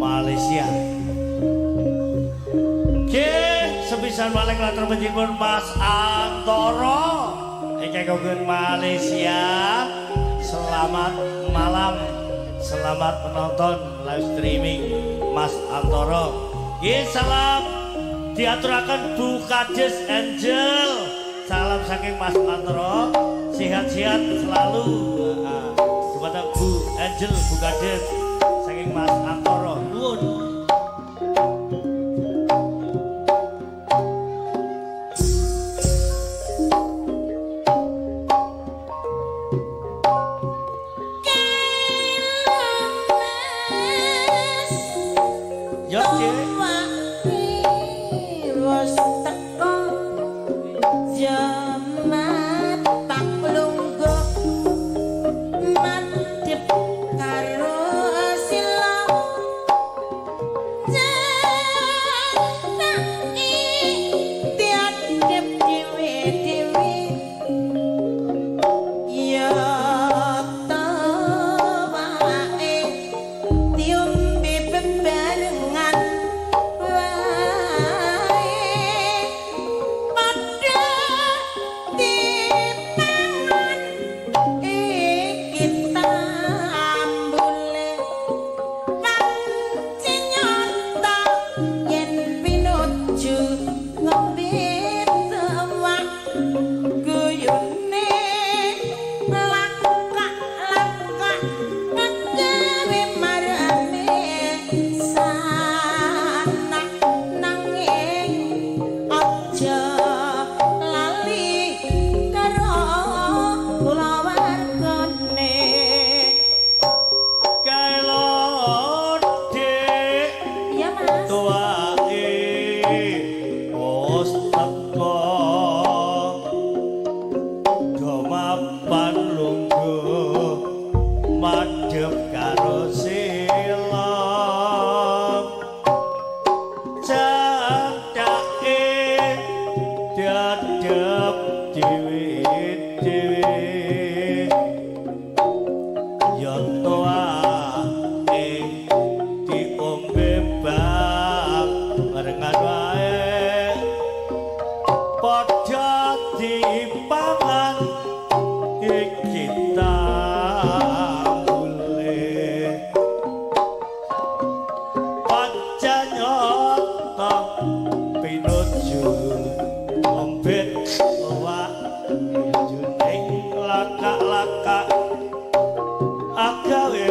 Malaysia. Nggih, sepisan malih latar panjenengan Mas Antoro ingkang kagem Malaysia. Selamat malam, selamat menonton live streaming Mas Antoro. Nggih, salam diaturaken Bu Kades Angel. Salam saking Mas Antoro, sehat-sehat selalu. Kepada Bu Angel, Bu Kades saking Mas Antoro. Nuwun. Yo, Cik. Wis teko jamat pak lungguh madhep karo sila jatake tiadep dhewe-dhewe ya tawake diombe bebarengan wae padha dipangan iki tambule panci nyata yen pinuju ngombe tuwak guyune langkah-langkah gawe marane sanak nanging aja lali karo kulawargane. Kae Dik. Iya, Mas. Tuwake wis teko do mapan lungguh madhep karo sila candake diadep dhewe-dhewe ya tuwake diombe barengan wae padha dipangan iki tambule pancanyata pinuju ngombe tuwak juning lakak-lakak agawe